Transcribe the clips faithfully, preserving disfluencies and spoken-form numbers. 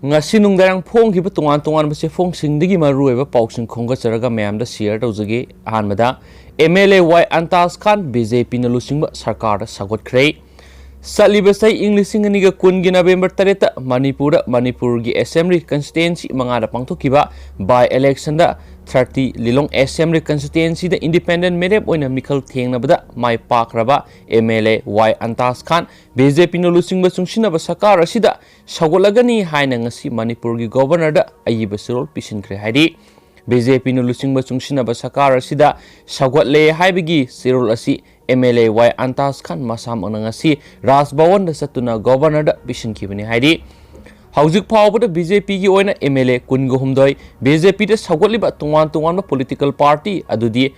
ꯉꯁꯤ ꯅꯨꯡꯗꯥꯡ ꯐꯣꯡꯈꯤꯕ ꯇꯣꯉꯥꯟ ꯇꯣꯉꯥꯟꯕ ꯆꯦꯐꯣꯡꯁꯤꯡꯗꯒꯤ ꯃꯔꯨꯑꯣꯏꯕ ꯄꯥꯎꯁꯤꯡ ꯈꯣꯝꯒꯠꯆꯔꯒ ꯃꯌꯥꯝꯗ ꯁꯤꯌꯔ ꯇꯧꯖꯒꯦ꯫ ꯑꯍꯥꯟꯕꯗ, M L A Y Antas Khan B J ꯄꯤꯅ ꯂꯨꯆꯤꯡꯕ ꯁꯔꯀꯥꯔꯗ ꯁꯧꯒꯠꯈ꯭ꯔꯦ꯫ ꯆꯠꯂꯤꯕ ꯆꯍꯤ ꯏꯪ ꯂꯤꯁꯤꯡ ꯑꯅꯤꯒ ꯀꯨꯟꯒꯤ ꯅꯕꯦꯝꯕꯔ ꯇꯔꯦꯠꯇ ꯃꯅꯤꯄꯨꯔꯗ ꯃꯅꯤꯄꯨꯔꯒꯤ ꯑꯦꯁꯦꯝꯕ꯭ꯂꯤ ꯀꯟꯁꯇꯤꯇ꯭ꯋꯦꯟꯁꯤ ꯃꯉꯥꯗ ꯄꯥꯡꯊꯣꯛꯈꯤꯕ ꯕꯥꯏ ꯏꯂꯦꯛꯁꯟꯗ ꯊꯥꯔꯇꯤ ꯂꯤꯂꯣꯡ ꯑꯦꯁꯦꯝꯕ꯭ꯂꯤ ꯀꯟꯁꯇꯤꯇ꯭ꯋꯦꯟꯁꯤꯗ ꯏꯟꯗꯤꯄꯦꯟꯗꯦꯟ ꯃꯤꯔꯦꯞ ꯑꯣꯏꯅ ꯃꯤꯈꯜ ꯊꯦꯡꯅꯕꯗ ꯃꯥꯏ ꯄꯥꯛꯈ꯭ꯔꯕ M L A Y Antas Khan B J ꯄꯤꯅ ꯂꯨꯆꯤꯡꯕ ꯆꯨꯡꯁꯤꯟꯅꯕ ꯁꯔꯀꯥꯔ ꯑꯁꯤꯗ ꯁꯧꯒꯠꯂꯒꯅꯤ ꯍꯥꯏꯅ ꯉꯁꯤ ꯃꯅꯤꯄꯨꯔꯒꯤ ꯒꯣꯚꯔꯅꯔꯗ ꯑꯏꯕ ꯆꯦꯔꯣꯜ ꯄꯤꯁꯤꯟꯈ꯭ꯔꯦ ꯍꯥꯏꯔꯤ꯫ ꯕꯤ ꯖꯦ ꯄꯤꯅ ꯂꯨꯆꯤꯡꯕ ꯆꯨꯡꯁꯤꯟꯅꯕ ꯁꯔꯀꯥꯔ ꯑꯁꯤꯗ ꯁꯧꯒꯠꯂꯦ ꯍꯥꯏꯕꯒꯤ ꯆꯦꯔꯣꯜ ꯑꯁꯤ M L A Y Antas ꯈꯥꯟ ꯃꯁꯥꯃꯛꯅ ꯉꯁꯤ ꯔꯥꯖ ꯚꯋꯟꯗ ꯆꯠꯇꯨꯅ ꯒꯣꯚꯔꯅꯔꯗ ꯄꯤꯁꯤꯟꯈꯤꯕꯅꯤ ꯍꯥꯏꯔꯤ꯫ ꯍꯧꯖꯤꯛ ꯐꯥꯎꯕꯗ ꯕꯤ ꯖꯦ ꯄꯤꯒꯤ ꯑꯣꯏꯅ ꯑꯦꯝ ꯑꯦꯜ ꯑꯦ ꯀꯨꯟꯒ ꯍꯨꯝꯗꯣꯏ, ꯕꯤ ꯖꯦ ꯄꯤꯗ ꯁꯧꯒꯠꯂꯤꯕ ꯇꯣꯉꯥꯟ ꯇꯣꯉꯥꯟꯕ ꯄꯣꯂꯤꯇꯤꯀꯦꯜ ꯄꯥꯔꯇꯤ ꯑꯗꯨꯗꯤ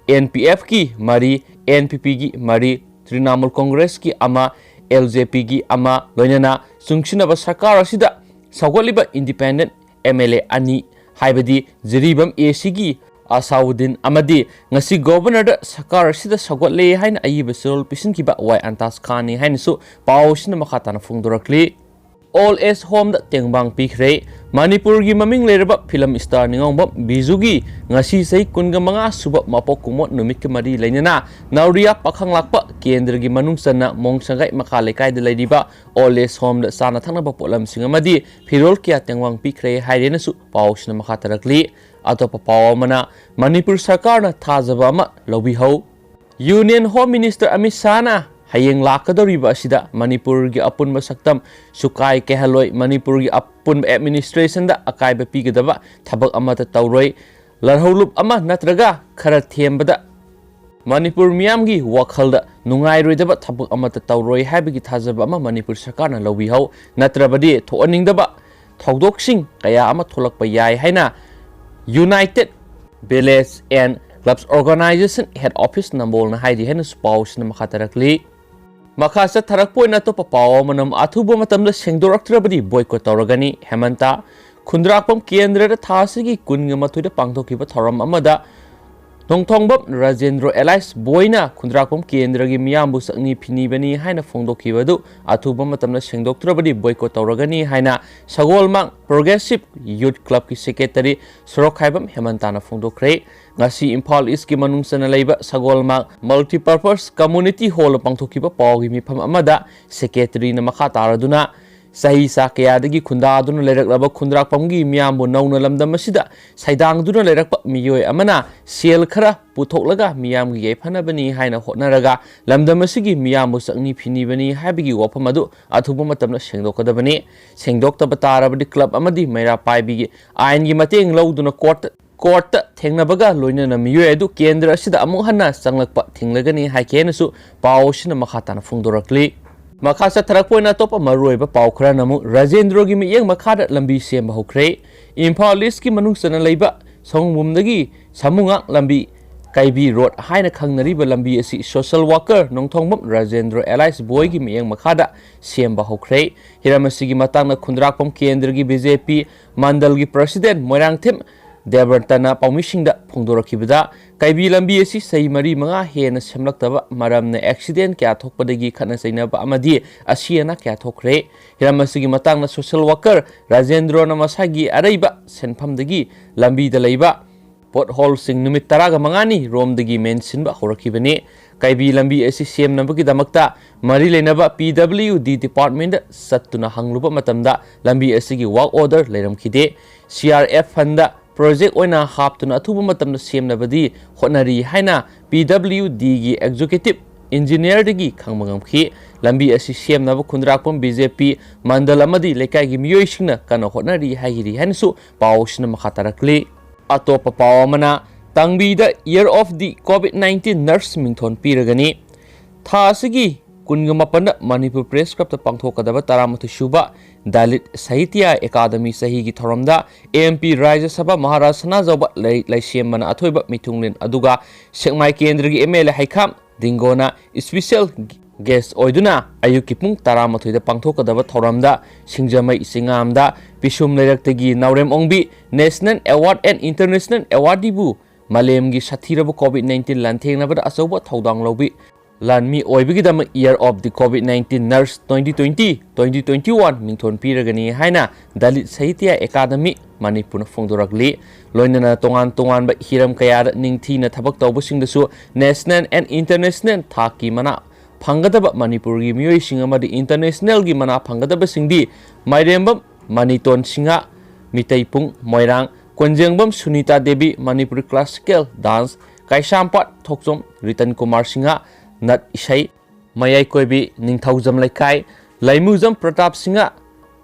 ꯑꯦꯟ ꯄꯤ ꯑꯦꯐꯀꯤ ꯃꯔꯤ, ꯑꯦꯟ ꯄꯤ ꯄꯤꯒꯤ ꯃꯔꯤ, ꯇ꯭ꯔꯤꯅꯥꯃꯨꯜ ꯀꯣꯡꯒ꯭ꯔꯦꯁꯀꯤ ꯑꯃ, ꯑꯦꯜ ꯖꯦ ꯄꯤꯒꯤ ꯑꯃ, ꯂꯣꯏꯅꯅ ꯆꯨꯡꯁꯤꯟꯅꯕ ꯁꯔꯀꯥꯔ ꯑꯁꯤꯗ ꯁꯧꯒꯠꯂꯤꯕ ꯏꯟꯗꯤꯄꯦꯟꯗꯦꯟ ꯑꯦꯝ ꯑꯦꯜ ꯑꯦ ꯑꯅꯤ, ꯍꯥꯏꯕꯗꯤ ꯖꯤꯔꯤꯕꯥꯝ ꯑꯦ ꯁꯤꯒꯤ ꯑꯁꯥꯎꯗꯤꯟ ꯑꯃꯗꯤ ꯉꯁꯤ ꯒꯣꯚꯔꯅꯔꯗ ꯁꯔꯀꯥꯔ ꯑꯁꯤꯗ ꯁꯧꯒꯠꯂꯦ ꯍꯥꯏꯅ ꯑꯏꯕ ꯆꯦꯔꯣꯜ ꯄꯤꯁꯤꯟꯈꯤꯕ ꯋꯥꯏ ꯑꯟꯇꯥꯖ ꯈꯥꯟꯅꯤ ꯍꯥꯏꯅꯁꯨ ꯄꯥꯎ ꯑꯁꯤꯅ ꯃꯈꯥ ꯇꯥꯅ ꯐꯣꯡꯗꯣꯔꯛꯂꯤ꯫ ꯑꯣꯜ ꯑꯦꯖ ꯍꯣꯝꯗ ꯇꯦꯡꯕꯥꯡ ꯄꯤꯈ꯭ꯔꯦ꯫ ꯃꯅꯤꯄꯨꯔꯒꯤ ꯃꯃꯤꯡ ꯂꯩꯔꯕ ꯐꯤꯂꯝ ꯁ꯭ꯇꯥꯔ ꯅꯤꯉꯣꯝꯕꯝ ꯕꯤꯖꯨꯒꯤ ꯉꯁꯤ ꯆꯍꯤ ꯀꯨꯟꯒ ꯃꯉꯥ ꯁꯨꯕ ꯃꯄꯣꯛ ꯀꯨꯝꯑꯣꯟ ꯅꯨꯃꯤꯠꯀ ꯃꯔꯤ ꯂꯩꯅꯅ ꯅꯥꯎꯔꯤꯌꯥ ꯄꯥꯈꯪꯂꯥꯛꯄ ꯀꯦꯟꯗ꯭ꯔꯒꯤ ꯃꯅꯨꯡ ꯆꯟꯅ ꯃꯣꯡꯁꯪꯒꯥꯏ ꯃꯈꯥ ꯂꯩꯀꯥꯏꯗ ꯂꯩꯔꯤꯕ ꯑꯣꯜ ꯑꯦꯖ ꯍꯣꯝꯗ ꯆꯥꯅ ꯊꯛꯅꯕ ꯄꯣꯠꯂꯝꯁꯤꯡ ꯑꯃꯗꯤ ꯐꯤꯔꯣꯜ ꯀꯌꯥ ꯇꯦꯡꯕꯥꯡ ꯄꯤꯈ꯭ꯔꯦ ꯍꯥꯏꯔꯦꯅꯁꯨ ꯄꯥꯎꯁꯤꯅ ꯃꯈꯥ ꯇꯥꯔꯛꯂꯤ꯫ ꯑꯇꯣꯞꯄ ꯄꯥꯎ ꯑꯃꯅ, ꯃꯅꯤꯄꯨꯔ ꯁꯔꯀꯥꯔꯅ ꯊꯥꯖꯕ ꯑꯃ ꯂꯧꯕꯤꯍꯧ꯫ ꯌꯨꯅꯤꯌꯟ ꯍꯣꯝ ꯃꯤꯅꯤꯁꯇꯔ ꯑꯃꯤꯠ ꯁꯥꯍꯅ ꯍꯌꯦꯡ ꯂꯥꯛꯀꯗꯧꯔꯤꯕ ꯑꯁꯤꯗ ꯃꯅꯤꯄꯨꯔꯒꯤ ꯑꯄꯨꯟꯕ ꯁꯛꯇꯝ ꯁꯨꯀꯥꯏ ꯀꯥꯏꯍꯜꯂꯣꯏ, ꯃꯅꯤꯄꯨꯔꯒꯤ ꯑꯄꯨꯟꯕ ꯑꯦꯗꯃꯤꯅꯤꯁꯇ꯭ꯔꯦꯁꯟꯗ ꯑꯀꯥꯏꯕ ꯄꯤꯒꯗꯕ ꯊꯕꯛ ꯑꯃꯠꯇ ꯇꯧꯔꯣꯏ, ꯂꯥꯜꯍꯧꯂꯨꯞ ꯑꯃ ꯅꯠꯇ꯭ꯔꯒ ꯈꯔ ꯊꯦꯝꯕꯗ ꯃꯅꯤꯄꯨꯔ ꯃꯤꯌꯥꯝꯒꯤ ꯋꯥꯈꯜꯗ ꯅꯨꯡꯉꯥꯏꯔꯣꯏꯗꯕ ꯊꯕꯛ ꯑꯃꯠꯇ ꯇꯧꯔꯣꯏ ꯍꯥꯏꯕꯒꯤ ꯊꯥꯖꯕ ꯑꯃ ꯃꯅꯤꯄꯨꯔ ꯁꯔꯀꯥꯔꯅ ꯂꯧꯕꯤꯍꯧ, ꯅꯠꯇ꯭ꯔꯕꯗꯤ ꯊꯣꯛꯍꯟꯅꯤꯡꯗꯕ ꯊꯧꯗꯣꯛꯁꯤꯡ ꯀꯌꯥ ꯑꯃ ꯊꯣꯛꯂꯛꯄ ꯌꯥꯏ ꯍꯥꯏꯅ United Village and Clubs Organization Head Office ꯅꯝꯕꯣꯜꯅ ꯍꯥꯏꯔꯤ ꯍꯥꯏꯅꯁꯨ ꯄꯥꯎꯁꯤꯅ ꯃꯈꯥ ꯇꯥꯔꯛꯂꯤ꯫ ꯃꯈꯥ ꯆꯠꯊꯔꯛꯄ ꯑꯣꯏꯅ ꯑꯇꯣꯞꯄ ꯄꯥꯎ ꯑꯃꯅ, ꯑꯊꯨꯕ ꯃꯇꯝꯗ ꯁꯦꯡꯗꯣꯔꯛꯇ꯭ꯔꯕꯗꯤ ꯕꯣꯏꯀꯣꯠ ꯇꯧꯔꯒꯅꯤ꯫ ꯍꯦꯃꯟꯇ ꯈꯨꯟꯗ꯭ꯔꯥꯛꯄꯝ ꯀꯦꯟꯗ꯭ꯔꯗ ꯊꯥ ꯑꯁꯤꯒꯤ ꯀꯨꯟꯒ ꯃꯥꯊꯣꯏꯗ ꯄꯥꯡꯊꯣꯛꯈꯤꯕ ꯊꯧꯔꯝ ꯑꯃꯗ ꯅꯣꯡꯊꯣꯡꯕꯝ ꯔꯥꯖꯦꯟꯗ꯭ꯔꯣ ꯑꯦꯂꯥꯏꯁ ꯕꯣꯏꯅ ꯈꯨꯟꯗ꯭ꯔꯥꯛꯄꯝ ꯀꯦꯟꯗ꯭ꯔꯒꯤ ꯃꯤꯌꯥꯝꯕꯨ ꯆꯪꯅꯤ ꯐꯤꯅꯤꯕꯅꯤ ꯍꯥꯏꯅ ꯐꯣꯡꯗꯣꯛꯈꯤꯕ ꯑꯗꯨ ꯑꯊꯨꯕ ꯃꯇꯝꯗ ꯁꯦꯡꯗꯣꯛꯇ꯭ꯔꯕꯗꯤ boycott ꯇꯧꯔꯒꯅꯤ ꯍꯥꯏꯅ ꯁꯒꯣꯜꯃꯥꯡ Progressive Youth Clubꯀꯤ secretary ꯁꯣꯔꯣꯛꯈꯥꯏꯕꯝ ꯍꯦꯃꯟꯇꯥꯅ ꯐꯣꯡꯗꯣꯛꯈ꯭ꯔꯦ꯫ ꯉꯁꯤ ꯏꯝꯐꯥꯜ ꯏꯁꯀꯤ ꯃꯅꯨꯡ ꯆꯟꯅ ꯂꯩꯕ ꯁꯒꯣꯜꯃꯥꯡ Multipurpose Community Hallꯗ ꯄꯥꯡꯊꯣꯛꯈꯤꯕ ꯄꯥꯎꯒꯤ ꯃꯤꯐꯝ ꯑꯃꯗ secretaryꯅ ꯃꯈꯥ ꯇꯥꯔꯗꯨꯅ, ꯆꯍꯤ ꯆꯥ ꯀꯌꯥꯗꯒꯤ ꯈꯨꯟꯗꯥꯗꯨꯅ ꯂꯩꯔꯛꯂꯕ ꯈꯨꯟꯗ꯭ꯔꯥꯛꯄꯝꯒꯤ ꯃꯤꯌꯥꯝꯕꯨ ꯅꯧꯅ ꯂꯝꯗꯝ ꯑꯁꯤꯗ ꯁꯩꯗꯥꯡꯗꯨꯅ ꯂꯩꯔꯛꯄ ꯃꯤꯑꯣꯏ ꯑꯃꯅ ꯁꯦꯜ ꯈꯔ ꯄꯨꯊꯣꯛꯂꯒ ꯃꯤꯌꯥꯝꯒꯤ ꯌꯥꯏꯐꯅꯕꯅꯤ ꯍꯥꯏꯅ ꯍꯣꯠꯅꯔꯒ ꯂꯝꯗꯝ ꯑꯁꯤꯒꯤ ꯃꯤꯌꯥꯝꯕꯨ ꯆꯪꯅꯤ ꯐꯤꯅꯤꯕꯅꯤ ꯍꯥꯏꯕꯒꯤ ꯋꯥꯐꯝ ꯑꯗꯨ ꯑꯊꯨꯕ ꯃꯇꯝꯗ ꯁꯦꯡꯗꯣꯛꯀꯗꯕꯅꯤ꯫ ꯁꯦꯡꯗꯣꯛꯇꯕ ꯇꯥꯔꯕꯗꯤ club ꯑꯃꯗꯤ ꯃꯩꯔꯥ ꯄꯥꯏꯕꯤꯒꯤ ꯑꯥꯏꯟꯒꯤ ꯃꯇꯦꯡ ꯂꯧꯗꯨꯅ courtꯇ courtꯇ ꯊꯦꯡꯅꯕꯒ ꯂꯣꯏꯅꯅ ꯃꯤꯑꯣꯏ ꯑꯗꯨ ꯀꯦꯟꯗ꯭ꯔ ꯑꯁꯤꯗ ꯑꯃꯨꯛ ꯍꯟꯅ ꯆꯪꯂꯛꯄ ꯊꯤꯡꯂꯒꯅꯤ ꯍꯥꯏꯈꯤ ꯍꯥꯏꯅꯁꯨ ꯄꯥꯎ ꯑꯁꯤꯅ ꯃꯈꯥ ꯇꯥꯅ ꯐꯣꯡꯗꯣꯔꯛꯂꯤ꯫ ꯃꯈꯥ ꯆꯠꯊꯔꯛꯄ ꯑꯣꯏꯅ ꯑꯇꯣꯞꯄ ꯃꯔꯨꯑꯣꯏꯕ ꯄꯥꯎ ꯈꯔꯅ ꯑꯃꯨꯛ ꯔꯥꯖꯦꯟꯗ꯭ꯔꯣꯒꯤ ꯃꯤꯠꯌꯦꯡ ꯃꯈꯥꯗ ꯂꯝꯕꯤ ꯁꯦꯝꯕ ꯍꯧꯈ꯭ꯔꯦ꯫ ꯏꯝꯐꯥꯜ ꯏꯁꯀꯤ ꯃꯅꯨꯡ ꯆꯟꯅ ꯂꯩꯕ ꯁꯑꯣꯝꯕꯨꯡꯗꯒꯤ ꯁꯥꯃꯨꯉꯥꯛ ꯂꯝꯕꯤ, ꯀꯩꯕꯤ road ꯍꯥꯏꯅ ꯈꯪꯅꯔꯤꯕ ꯂꯝꯕꯤ ꯑꯁꯤ social worker ꯅꯣꯡꯊꯣꯡꯕꯝ ꯔꯥꯖꯦꯟꯗ꯭ꯔꯣ ꯑꯦꯂꯥꯏꯁ ꯕꯣꯏꯒꯤ ꯃꯤꯠꯌꯦꯡ ꯃꯈꯥꯗ ꯁꯦꯝꯕ ꯍꯧꯈ꯭ꯔꯦ꯫ ꯍꯤꯔꯝ ꯑꯁꯤꯒꯤ ꯃꯇꯥꯡꯗ ꯈꯨꯟꯗ꯭ꯔꯥꯛꯄꯝ ꯀꯦꯟꯗ꯭ꯔꯒꯤ ꯕꯤ ꯖꯦ ꯄꯤ ꯃꯟꯗꯜꯒꯤ president ꯃꯣꯏꯔꯥꯡꯊꯦꯝ ꯗꯦꯕ꯭ꯔꯇꯅ ꯄꯥꯎꯃꯤꯁꯤꯡꯗ ꯐꯣꯡꯗꯣꯔꯛꯈꯤꯕꯗ, ꯀꯩꯕꯤ ꯂꯝꯕꯤ ꯑꯁꯤ ꯆꯍꯤ ꯃꯔꯤ ꯃꯉꯥ ꯍꯦꯟꯅ ꯁꯦꯝꯂꯛꯇꯕ ꯃꯔꯝꯅ accident ꯀꯌꯥ ꯊꯣꯛꯄꯗꯒꯤ ꯈꯠꯅ ꯆꯩꯅꯕ ꯑꯃꯗꯤ ꯑꯁꯤ ꯑꯅꯥ ꯀꯌꯥ ꯊꯣꯛꯈ꯭ꯔꯦ꯫ ꯍꯤꯔꯝ ꯑꯁꯤꯒꯤ ꯃꯇꯥꯡꯗ social worker ꯔꯥꯖꯦꯟꯗ꯭ꯔꯣꯅ ꯃꯁꯥꯒꯤ ꯑꯔꯩꯕ ꯁꯦꯟꯐꯝꯗꯒꯤ ꯂꯝꯕꯤꯗ ꯂꯩꯕ potholeꯁꯤꯡ ꯅꯨꯃꯤꯠ ꯇꯔꯥꯒ ꯃꯉꯥꯅꯤ ꯔꯣꯝꯗꯒꯤ ꯃꯦꯟꯁꯤꯟꯕ ꯍꯧꯔꯛꯈꯤꯕꯅꯤ꯫ ꯀꯩꯕꯤ ꯂꯝꯕꯤ ꯑꯁꯤ ꯁꯦꯝꯅꯕꯒꯤꯗꯃꯛꯇ ꯃꯔꯤ ꯂꯩꯅꯕ P W D departmentꯗ ꯆꯠꯇꯨꯅ ꯍꯪꯂꯨꯕ ꯃꯇꯝꯗ ꯂꯝꯕꯤ ꯑꯁꯤꯒꯤ work order ꯂꯩꯔꯝꯈꯤꯗꯦ꯫ C R F fundꯗ project ꯑꯣꯏꯅ ꯍꯥꯞꯇꯨꯅ ꯑꯊꯨꯕ ꯃꯇꯝꯗ ꯁꯦꯝꯅꯕꯗꯤ ꯍꯣꯠꯅꯔꯤ ꯍꯥꯏꯅ P W Dꯒꯤ executive engineerꯗꯒꯤ ꯈꯪꯕ ꯉꯝꯈꯤ꯫ ꯂꯝꯕꯤ ꯑꯁꯤ ꯁꯦꯝꯅꯕ ꯈꯨꯟꯗ꯭ꯔꯥꯛꯄꯝ B J P ꯃꯟꯗꯜ ꯑꯃꯗꯤ ꯂꯩꯀꯥꯏꯒꯤ ꯃꯤꯑꯣꯏꯁꯤꯡꯅ ꯀꯟꯅ ꯍꯣꯠꯅꯔꯤ ꯍꯥꯏꯔꯤ ꯍꯥꯏꯅꯁꯨ ꯄꯥꯎ ꯑꯁꯤꯅ ꯃꯈꯥ ꯇꯥꯔꯛꯂꯤ꯫ ꯑꯇꯣꯞꯄ ꯄꯥꯎ ꯑꯃꯅ, ꯇꯥꯡꯕꯤꯗ Year of the COVID nineteen Nurse ꯃꯤꯡꯊꯣꯟ ꯄꯤꯔꯒꯅꯤ꯫ ꯊꯥ ꯑꯁꯤꯒꯤ ꯀꯨꯟꯒ ꯃꯥꯄꯟꯗ ꯃꯅꯤꯄꯨꯔ Press Clubꯇ ꯄꯥꯡꯊꯣꯛꯀꯗꯕ ꯇꯔꯥꯃꯥꯊꯣꯏ ꯁꯨꯕ ꯗꯂꯤꯠ ꯁꯥꯍꯤꯇ꯭ꯌ ꯑꯦꯀꯥꯗꯃꯤ ꯆꯍꯤꯒꯤ ꯊꯧꯔꯝꯗ M P ꯔꯥꯖ꯭ꯌ ꯁꯚꯥ ꯃꯍꯥꯔꯥꯖ ꯁꯅꯥꯖꯥꯎꯕ ꯂꯥꯏꯔꯤꯛ ꯂꯥꯏꯁꯦꯝꯕꯅ ꯑꯊꯣꯏꯕ ꯃꯤꯊꯨꯡꯂꯦꯟ ꯑꯗꯨꯒ ꯁꯦꯛꯃꯥꯏ ꯀꯦꯟꯗ꯭ꯔꯒꯤ M L A ꯍꯩꯈꯥꯝ ꯗꯤꯡꯒꯣꯅ special guest ꯑꯣꯏꯗꯨꯅ ꯑꯌꯨꯛꯀꯤ ꯄꯨꯡ ꯇꯔꯥꯃꯥꯊꯣꯏꯗ ꯄꯥꯡꯊꯣꯛꯀꯗꯕ ꯊꯧꯔꯝꯗ ꯁꯤꯡꯖꯃꯩ ꯆꯤꯉꯥꯝꯗ ꯄꯤꯁꯨꯝ ꯂꯩꯔꯛꯇꯒꯤ ꯅꯥꯎꯔꯦꯝ ꯑꯣꯡꯕꯤ National Award and International Awardꯕꯨ ꯃꯥꯂꯦꯝꯒꯤ ꯁꯥꯊꯤꯔꯕ COVID nineteen ꯂꯥꯟꯊꯦꯡꯅꯕꯗ ꯑꯆꯧꯕ ꯊꯧꯗꯥꯡ ꯂꯧꯕꯤ ꯂꯥꯟꯃꯤ ꯑꯣꯏꯕꯒꯤꯗꯃꯛ Year of the COVID nineteen Nurse twenty twenty, twenty twenty-one ꯃꯤꯡꯊꯣꯟ ꯄꯤꯔꯒꯅꯤ ꯍꯥꯏꯅ ꯗꯂꯤꯠ ꯁꯥꯍꯤꯇ꯭ꯌ ꯑꯦꯀꯥꯗꯃꯤ ꯃꯅꯤꯄꯨꯔꯅ ꯐꯣꯡꯗꯣꯔꯛꯂꯤ꯫ ꯂꯣꯏꯅꯅ ꯇꯣꯉꯥꯟ ꯇꯣꯉꯥꯟꯕ ꯍꯤꯔꯝ ꯀꯌꯥꯗ ꯅꯤꯡꯊꯤꯅ ꯊꯕꯛ ꯇꯧꯕꯁꯤꯡꯗꯁꯨ national and international ꯊꯥꯛꯀꯤ ꯃꯅꯥ ꯐꯪꯒꯗꯕ ꯃꯅꯤꯄꯨꯔꯒꯤ ꯃꯤꯑꯣꯏꯁꯤꯡ ꯑꯃꯗꯤ internationalꯒꯤ ꯃꯅꯥ ꯐꯪꯒꯗꯕꯁꯤꯡꯗꯤ ꯃꯥꯏꯔꯦꯝꯕꯝ ꯃꯅꯤꯇꯣꯟ ꯁꯤꯡꯍ, ꯃꯤꯇꯩꯄꯨꯡ, ꯃꯣꯏꯔꯥꯡ, ꯀꯣꯟꯖꯦꯡꯕꯝ ꯁꯨꯅꯤꯇꯥ ꯗꯦꯕꯤ, ꯃꯅꯤꯄꯨꯔꯤ classical dance, ꯀꯩꯁꯥꯝꯄꯥꯠ ꯊꯣꯛꯆꯣꯝ ꯔꯤꯇꯟ ꯀꯨꯃꯥꯔ ꯁꯤꯡꯍ, ꯅꯠ ꯏꯁꯩ, ꯃꯌꯥꯏꯀꯣꯏꯕꯤ ꯅꯤꯡꯊꯧꯖꯝ ꯂꯩꯀꯥꯏ, ꯂꯩꯃꯨꯖꯝ Pratap Singh,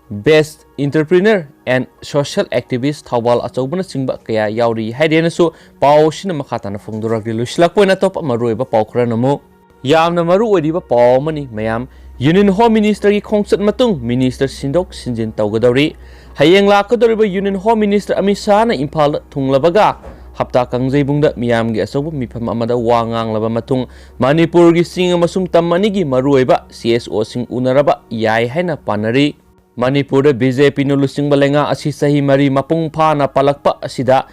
best entrepreneur and social activist Thoubal ꯑꯆꯧꯕꯅꯆꯤꯡꯕ ꯀꯌꯥ ꯌꯥꯎꯔꯤ ꯍꯥꯏꯔꯦꯅꯁꯨ ꯄꯥꯎ ꯑꯁꯤꯅ ꯃꯈꯥ ꯇꯥꯅ ꯐꯣꯡꯗꯣꯔꯛꯂꯤ꯫ ꯂꯣꯏꯁꯤꯜꯂꯛꯄ ꯑꯣꯏꯅ ꯑꯇꯣꯞꯄ ꯃꯔꯨꯑꯣꯏꯕ ꯄꯥꯎ ꯈꯔꯅ ꯑꯃꯨꯛ ꯌꯥꯝꯅ ꯃꯔꯨ ꯑꯣꯏꯔꯤꯕ ꯄꯥꯎ ꯑꯃꯅꯤ ꯃꯌꯥꯝ꯫ Union Home Ministerꯒꯤ ꯈꯣꯡꯆꯠ ꯃꯇꯨꯡ Minister ꯁꯤꯟꯗꯣꯛ ꯁꯤꯟꯖꯤꯟ ꯇꯧꯒꯗꯧꯔꯤ꯫ ꯍꯌꯦꯡ ꯂꯥꯛꯀꯗꯧꯔꯤꯕ Union Home Minister ꯑꯃꯤꯠ ꯁꯥꯍꯅ ꯏꯝꯐꯥꯜꯗ ꯊꯨꯡꯂꯕꯒ ꯍꯞꯇꯥ ꯀꯥꯡꯖꯩꯕꯨꯡꯗ ꯃꯤꯌꯥꯝꯒꯤ ꯑꯆꯧꯕ ꯃꯤꯐꯝ ꯑꯃꯗ ꯋꯥ ꯉꯥꯡꯂꯕ ꯃꯇꯨꯡ ꯃꯅꯤꯄꯨꯔꯒꯤ ꯆꯤꯡ ꯑꯃꯁꯨꯡ ꯇꯝ ꯑꯅꯤꯒꯤ ꯃꯔꯨꯑꯣꯏꯕ CSOꯁꯤꯡ ꯎꯅꯔꯕ ꯌꯥꯏ ꯍꯥꯏꯅ ꯄꯥꯅꯔꯤ꯫ ꯃꯅꯤꯄꯨꯔꯗ BJPꯅ ꯂꯨꯆꯤꯡꯕ ꯂꯩꯉꯥꯛ ꯑꯁꯤ ꯆꯍꯤ ꯃꯔꯤ ꯃꯄꯨꯡ ꯐꯥꯅ ꯄꯥꯜꯂꯛꯄ ꯑꯁꯤꯗ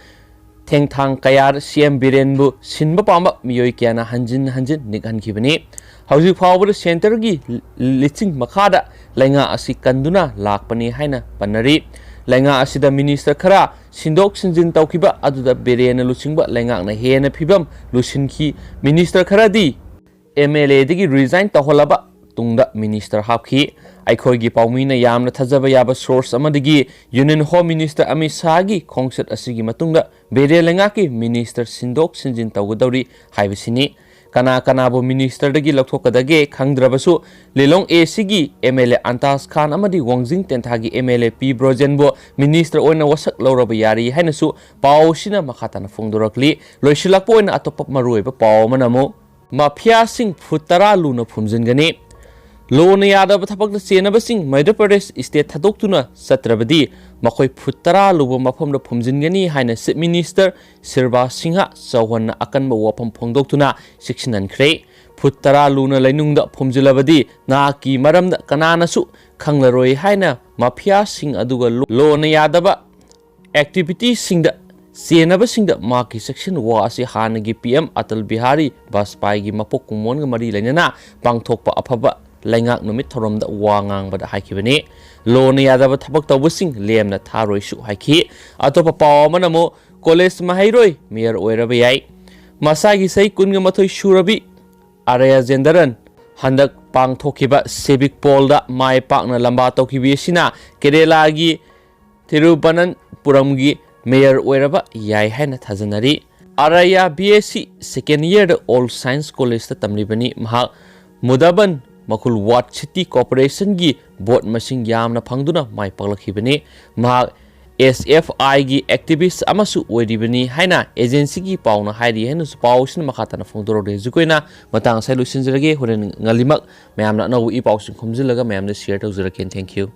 ꯊꯦꯡꯊꯥꯡ ꯀꯌꯥꯗ CM ꯕꯤꯔꯦꯟꯕꯨ ꯁꯤꯟꯕ ꯄꯥꯝꯕ ꯃꯤꯑꯣꯏ ꯀꯌꯥꯅ ꯍꯟꯖꯤꯟ ꯍꯟꯖꯤꯟ ꯅꯤꯛꯍꯟꯈꯤꯕꯅꯤ꯫ ꯍꯧꯖꯤꯛ ꯐꯥꯎꯕꯗ centreꯒꯤ ꯂꯤꯆꯤꯡ ꯃꯈꯥꯗ ꯂꯩꯉꯥꯛ ꯑꯁꯤ ꯀꯟꯗꯨꯅ ꯂꯥꯛꯄꯅꯤ ꯍꯥꯏꯅ ꯄꯟꯅꯔꯤ꯫ ꯂꯩꯉꯥꯛ ꯑꯁꯤꯗ minister ꯈꯔ ꯁꯤꯟꯗꯣꯛ ꯁꯤꯟꯖꯤꯟ ꯇꯧꯈꯤꯕ ꯑꯗꯨꯗ ꯕꯤꯔꯦꯟꯅ ꯂꯨꯆꯤꯡꯕ ꯂꯩꯉꯥꯛꯅ ꯍꯦꯟꯅ ꯐꯤꯕꯝ ꯂꯨꯁꯤꯟꯈꯤ꯫ Minister ꯈꯔꯗꯤ MLAꯗꯒꯤ resign ꯇꯧꯍꯜꯂꯕ ꯇꯨꯡꯗ minister ꯍꯥꯞꯈꯤ꯫ ꯑꯩꯈꯣꯏꯒꯤ ꯄꯥꯎꯃꯤꯅ ꯌꯥꯝꯅ ꯊꯥꯖꯕ ꯌꯥꯕ source ꯑꯃꯗꯒꯤ Union Home Minister ꯑꯃꯤꯠ ꯁꯥꯍꯒꯤ ꯈꯣꯡꯆꯠ ꯑꯁꯤꯒꯤ ꯃꯇꯨꯡꯗ ꯕꯤꯔꯦꯟ ꯂꯩꯉꯥꯛꯀꯤ minister ꯁꯤꯟꯗꯣꯛ ꯁꯤꯟꯖꯤꯟ ꯇꯧꯒꯗꯧꯔꯤ ꯍꯥꯏꯕꯁꯤꯅꯤ꯫ ꯀꯅꯥ ꯀꯅꯥꯕꯨ ministerꯗꯒꯤ ꯂꯧꯊꯣꯛꯀꯗꯒꯦ ꯈꯪꯗ꯭ꯔꯕꯁꯨ, ꯂꯤꯂꯣꯡ ACꯒꯤ MLA ꯑꯟꯇꯥꯖ ꯈꯥꯟ ꯑꯃꯗꯤ ꯋꯥꯡꯖꯤꯡ ꯇꯦꯟꯊꯥꯒꯤ MLA ꯄꯤ ꯕ꯭ꯔꯣꯖꯦꯟꯕꯨ minister ꯑꯣꯏꯅ ꯋꯥꯁꯛ ꯂꯧꯔꯕ ꯌꯥꯔꯤ ꯍꯥꯏꯅꯁꯨ ꯄꯥꯎ ꯑꯁꯤꯅ ꯃꯈꯥ ꯇꯥꯅ ꯐꯣꯡꯗꯣꯔꯛꯂꯤ꯫ ꯂꯣꯏꯁꯤꯜꯂꯛꯄ ꯑꯣꯏꯅ ꯑꯇꯣꯞꯄ ꯃꯔꯨꯑꯣꯏꯕ ꯄꯥꯎ ꯑꯃꯅ ꯑꯃꯨꯛ ꯃꯥꯐꯤꯌꯥꯁꯤꯡ ꯐꯨꯠ ꯇꯔꯥ ꯂꯨꯅ ꯐꯨꯝꯖꯤꯟꯒꯅꯤ꯫ ꯂꯣꯅ ꯌꯥꯗꯕ ꯊꯕꯛꯇ ꯆꯦꯟꯅꯕꯁꯤꯡ ꯃꯙ꯭ꯌ ꯄ꯭ꯔꯗꯦꯁ state ꯊꯥꯗꯣꯛꯇꯨꯅ ꯆꯠꯇ꯭ꯔꯕꯗꯤ ꯃꯈꯣꯏ ꯐꯨꯠ ꯇꯔꯥ ꯂꯨꯕ ꯃꯐꯝꯗ ꯐꯨꯝꯖꯤꯟꯒꯅꯤ ꯍꯥꯏꯅ Chief Minister ꯁꯤꯔꯕꯥꯖ ꯁꯤꯡꯍ ꯆꯧꯍꯥꯟꯅ ꯑꯀꯟꯕ ꯋꯥꯐꯝ ꯐꯣꯡꯗꯣꯛꯇꯨꯅ ꯆꯦꯛꯁꯤꯟꯍꯟꯈ꯭ꯔꯦ꯫ ꯐꯨꯠ ꯇꯔꯥ ꯂꯨꯅ ꯂꯩꯅꯨꯡꯗ ꯐꯨꯝꯖꯤꯜꯂꯕꯗꯤ ꯅꯍꯥꯛꯀꯤ ꯃꯔꯝꯗ ꯀꯅꯥꯅꯁꯨ ꯈꯪꯂꯔꯣꯏ ꯍꯥꯏꯅ ꯃꯥꯐꯤꯌꯥꯁꯤꯡ ꯑꯗꯨꯒ ꯂꯣ-, ꯂꯣꯅ ꯌꯥꯗꯕ activityꯁꯤꯡꯗ ꯆꯦꯟꯅꯕꯁꯤꯡꯗ ꯃꯍꯥꯛꯀꯤ ꯆꯦꯛꯁꯤꯟ ꯋꯥ ꯑꯁꯤ ꯍꯥꯟꯅꯒꯤ ꯄꯤ ꯑꯦꯝ ꯑꯇꯜ ꯕꯤꯍꯥꯔꯤ ꯕꯥꯖꯄꯥꯏꯒꯤ ꯃꯄꯣꯛ ꯀꯨꯝꯑꯣꯟꯒ ꯃꯔꯤ ꯂꯩꯅꯅ ꯄꯥꯡꯊꯣꯛꯄ ꯑꯐꯕ ꯂꯩꯉꯥꯛ ꯅꯨꯃꯤꯠ ꯊꯧꯔꯝꯗ ꯋꯥ ꯉꯥꯡꯕꯗ ꯍꯥꯏꯈꯤꯕꯅꯤ꯫ ꯂꯣꯅ ꯌꯥꯗꯕ ꯊꯕꯛ ꯇꯧꯕꯁꯤꯡ ꯂꯦꯝꯅ ꯊꯥꯔꯣꯏꯁꯨ ꯍꯥꯏꯈꯤ꯫ ꯑꯇꯣꯞꯄ ꯄꯥꯎ ꯑꯃꯅ ꯑꯃꯨꯛ ꯀꯣꯂꯦꯖ ꯃꯍꯩꯔꯣꯏ ꯃꯦꯌꯔ ꯑꯣꯏꯔꯕ ꯌꯥꯏ꯫ ꯃꯁꯥꯒꯤ ꯆꯍꯤ ꯀꯨꯟꯒ ꯃꯥꯊꯣꯏ ꯁꯨꯔꯕꯤ ꯑꯔꯌꯥꯖꯦꯟꯗꯔꯟ ꯍꯟꯗꯛ ꯄꯥꯡꯊꯣꯛꯈꯤꯕ ꯁꯤꯚꯤꯛ ꯄꯣꯜꯗ ꯃꯥꯏ ꯄꯥꯛꯅ ꯂꯝꯕꯥ ꯇꯧꯈꯤꯕꯤ ꯑꯁꯤꯅ ꯀꯦꯔꯦꯂꯥꯒꯤ ꯊꯤꯔꯨꯕꯅꯟꯄꯨꯔꯝꯒꯤ ꯃꯦꯌꯔ ꯑꯣꯏꯔꯕ ꯌꯥꯏ ꯍꯥꯏꯅ ꯊꯥꯖꯅꯔꯤ꯫ ꯑꯔꯌꯥ ꯕꯤ ꯑꯦꯁ ꯁꯤ ꯁꯦꯀꯦꯟ ꯏꯌꯔꯗ ꯑꯣꯜ ꯁꯥꯏꯟꯁ ꯀꯣꯂꯦꯖꯇ ꯇꯝꯂꯤꯕꯅꯤ꯫ ꯃꯍꯥꯛ ꯃꯨꯗꯥꯕꯟ ꯃꯈꯨꯜ ꯋꯥꯔꯗ ꯁꯤꯇꯤ ꯀꯣꯔꯄꯣꯔꯦꯁꯟꯒꯤ ꯚꯣꯠ ꯃꯁꯤꯡ ꯌꯥꯝꯅ ꯐꯪꯗꯨꯅ ꯃꯥꯏ ꯄꯥꯛꯂꯛꯈꯤꯕꯅꯤ꯫ ꯃꯍꯥꯛ ꯑꯦꯁ ꯑꯦꯐ ꯑꯥꯏꯒꯤ ꯑꯦꯛꯇꯤꯚꯤꯁ ꯑꯃꯁꯨ ꯑꯣꯏꯔꯤꯕꯅꯤ ꯍꯥꯏꯅ ꯑꯦꯖꯦꯟꯁꯤꯒꯤ ꯄꯥꯎꯅ ꯍꯥꯏꯔꯤ ꯍꯥꯏꯅꯁꯨ ꯄꯥꯎ ꯑꯁꯤꯅ ꯃꯈꯥ ꯇꯥꯅ ꯐꯣꯡꯗꯣꯔꯛꯂꯤ꯫ ꯍꯧꯖꯤꯛ ꯑꯣꯏꯅ ꯃꯇꯥꯡ ꯑꯁꯤꯗ ꯂꯣꯏꯁꯤꯟꯖꯔꯒꯦ꯫ ꯍꯣꯔꯦꯟ ꯉꯜꯂꯤꯃꯛ ꯃꯌꯥꯝꯅ ꯑꯅꯧꯕ ꯏ ꯄꯥꯎꯁꯤꯡ ꯈꯣꯝꯖꯤꯜꯂꯒ ꯃꯌꯥꯝꯗ ꯁꯤꯌꯔ ꯇꯧꯖꯔꯛꯀꯦ꯫ Thank you꯫